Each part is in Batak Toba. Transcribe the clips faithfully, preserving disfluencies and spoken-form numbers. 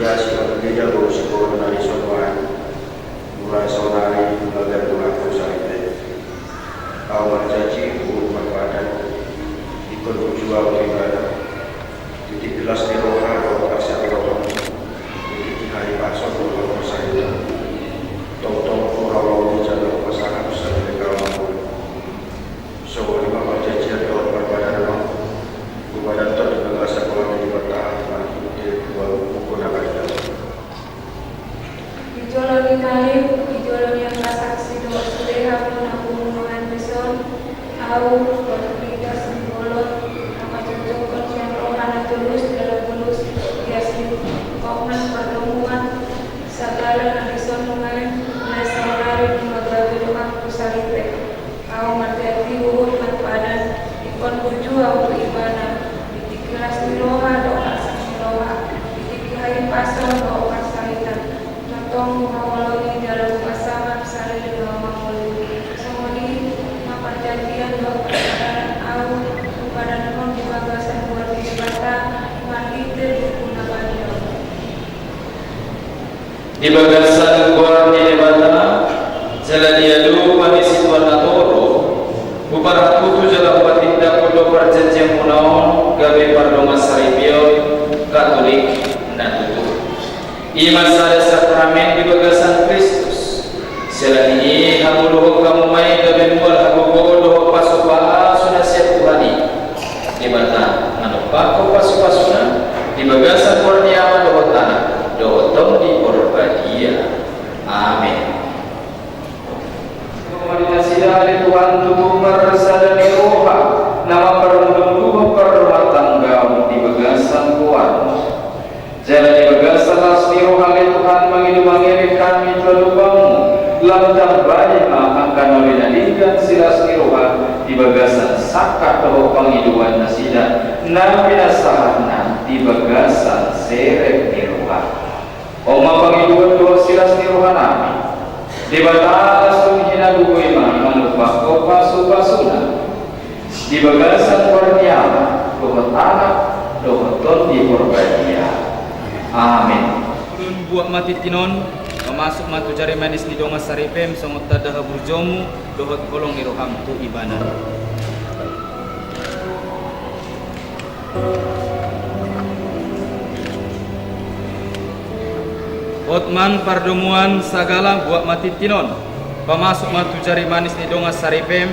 Ia sian gereja boru Singkoru na dison nuaeng, mulai saonari manggabe rohangku saripe. Ahu marjanji huhut marpadan, ingkon burju ahu tu ibana, di tingki las ni roha dohot arsak ni roha, di tingki hahipason dohot parsahiton. Tongtong huhaholongi jala hupasahat saleleng nyawa. Songon i ma parjanjian dohot parpadanan on, hupadanhon di bagasan goar ni Debata marhite dua buku na badia. Di jolo ni Malim, di jolo ni angka saksi dohot sude hamu na huhunongan dison, ahu, Patriark Simbolon, manghatindanghon sian roha na tulus jala tulus, di asi ni hukman pardomuan, sagala na dison nuaeng, mulai saonari manggabe rohangku saripe. Ahu marjanji huhut marpadan, ingkon burju ahu tu ibana, di tingki las ni roha dohot arsak ni roha, di tingki hahipason dohot parsahiton. Tongtong huhaholongi jala hupasahat saleleng nyawa mangolu. Songon i ma parjanjian dohot parpadanan ahu hupadanhon di bagasan goar ni Debata marhite buku na badia on. Di bagasan goar ni Debata, jala di adopan ni situan na torop, huparhatutu jala hupatindanghon do parjanjianmuna on gabe pardongansaripeon Katolik na tutu. I ma sada sakramen di bagasan Kristus. Siala ni i hamu dohot hamu ma i gabe mual hagogoon dohot pasupasu na sian Tuhan i. Debata manompakhon pasupasuna di bagasan goar ni Ama dohot Anak dohot Tondi Porbadia. Amen. Marnida nasida ale Tuhan tutu marsada ni roha na mamparundutunduhon parrumatanggaon di bagasan goarmu. Jala di bagasan las ni roha ale Tuhan mangido mangele hami tu adopanmu, lam tambai ma angka na uli na denggan silas ni roha di bagasan sangkap dohot pangidoan nasida na pinasahatna di bagasan serep ni roha. On ma pangidoan dohot silas ni rohanami. Debata las tu hinagogo i ma manompakhon pasupasuna di bagasan goar ni Ama dohot Anak dohot Tondi Porbadia. Amen. Buat ma tintin on, pamasuk ma tu jari manis ni dongan saripem songon tanda haburjuonmu dohot holong ni roham tu ibana. Hotman pardomuan sagala, buat ma tintin on, pamasuk ma tu jari manis ni dongan saripem.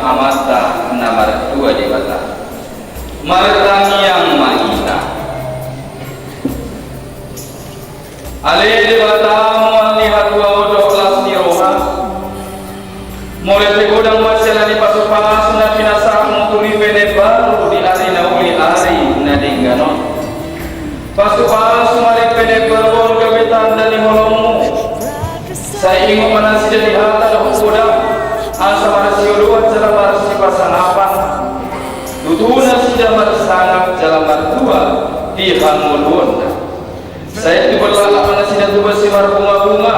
Amanta na martua Debata. Martangiang ma hita. Ale Debata, mual ni hatuaon dohot las ni roha, mauliate godang ma siala ni pasupasu na pinasahatmu tu ripe na imbaru di ari na uli, ari na denggan on. Pasupasu ma ripe na imbaru on gabe tanda ni holongmu. Sai ingot ma nasida di hata dohot godang, asa marsioloan jala marsipasangapan. Tutu nasida marsangap jala martua di hangoluanna. Sai tubu laklak ma nasida tubu simarbungabunga,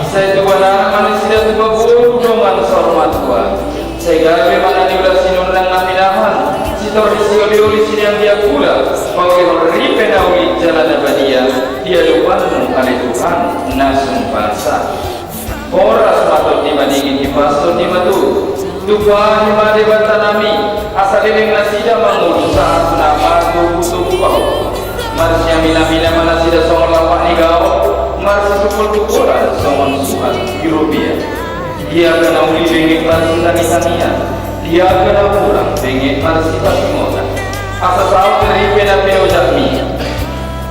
sai tubu anak ma nasida tubu boru dongan saur matua. Sai gabe ma na niula sinur nang na pinahan, sitorop siolioli sian dia pula, paulihon ripe na uli jala na badia, di adopanmu ale Tuhan na sumbasa. Horas ma tondi madingin, hipas tondi matubu. Tumpahi ma Debata nami, asa leleng nasida mangolu sahat na martubu-tubu pahompu. Marsiamina-mina ma nasida songon lapak ni gaol, marsitupul-tupulan songon suhat di robean. Di angka na uli benget marsitangi-tangian, di angka na hurang benget marsipasingotan. Asa saut ripe na pinojakmi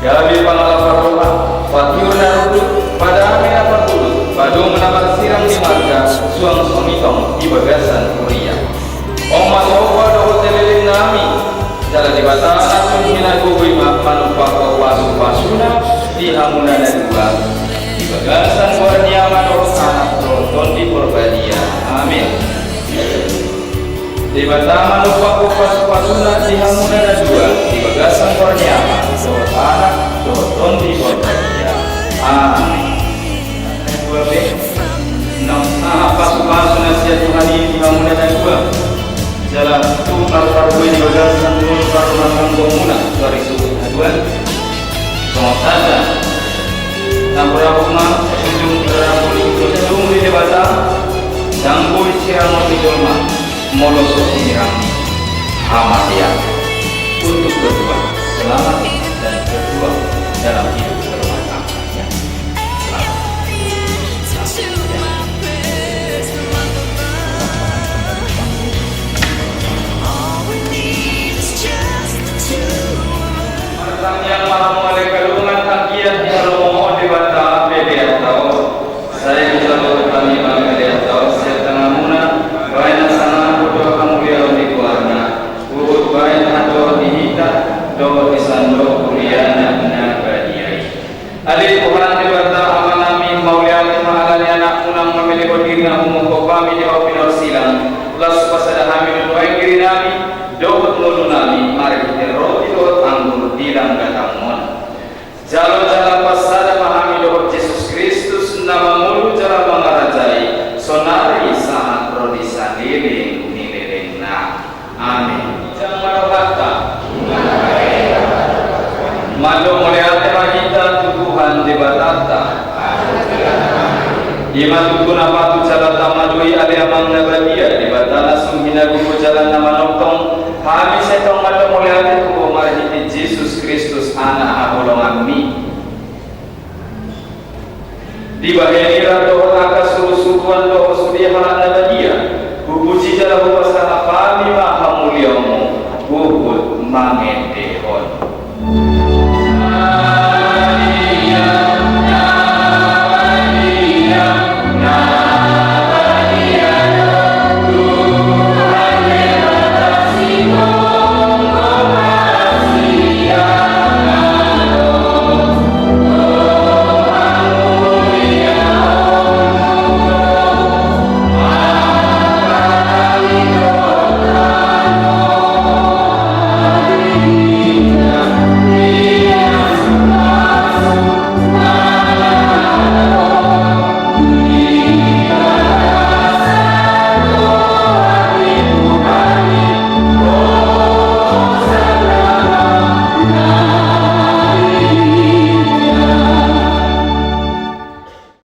gabe pangalapan roha, patiur na rundut, padame na parhudut, padom na marsirang di marga, suang songon itong di bagasan huria. On ma somba dohot leleng nami, jala Debata na sun hinagogo i ma manumpak pasupasu-pasuna di hamuna na dua, di bagasan goar ni Ama dohot Anak dohot Tondi Porbadia. Amin. Debata manumpak pasupasu-pasuna di hamuna na dua, di bagasan goar ni Ama dohot Anak dohot Tondi Porbadia. Amin. Dua be. Naung sahat pasupasu na sian Tuhan i di hamuna na dua, jala tung marparbue di bagasan ngolu parrumatanggaonmuna, suari suhut haduan. Songon sada na hurang ma ujung rambut, ujung di Debata, ndang boi sirangon ni jolma molo so sinirang hamatean. Untuk berdua selamat dan berjuang dalam hidup berumah tangga. Martangiang ma hamu ale angka dongan, anggiat di halomoan ni Debata pelean taon. Sai hujalo hami ma pelean taon sian tanganmuna, bahen hasangapon dohot hamuliaon ni goarna, huhut bahen hadorat di hita dohot di sandok huriana na badia i. Ale Tuhan Debata Amanami, mauliate ma ala ni Anakmu naung mamelehon dirina humongkop hami di hau pinorsilang, laos pasada hami do nuaeng dirinami dohot ngolunami marhite roti dohot anggur di langgatanmon. Jalo jala pasada ma hami dohot Jesus Kristus na mangolu jala mangarajai, sonari sahat ro di saleleng ni lelengna. Amin. Ijang ma rohanta. Mandok mauliate ma hita tu Tuhan Debatanta. I ma tutu na patut jala tama do i ale Amang na badia, Debata na sun hinagogo jala na manongtong. Hami sai tong mandok mauliate tu Ho marhite Jesus Kristus, Anak haholonganMi. Dibahen i rap dohot angka surusuruan dohot sude halak na badia, hupuji jala hu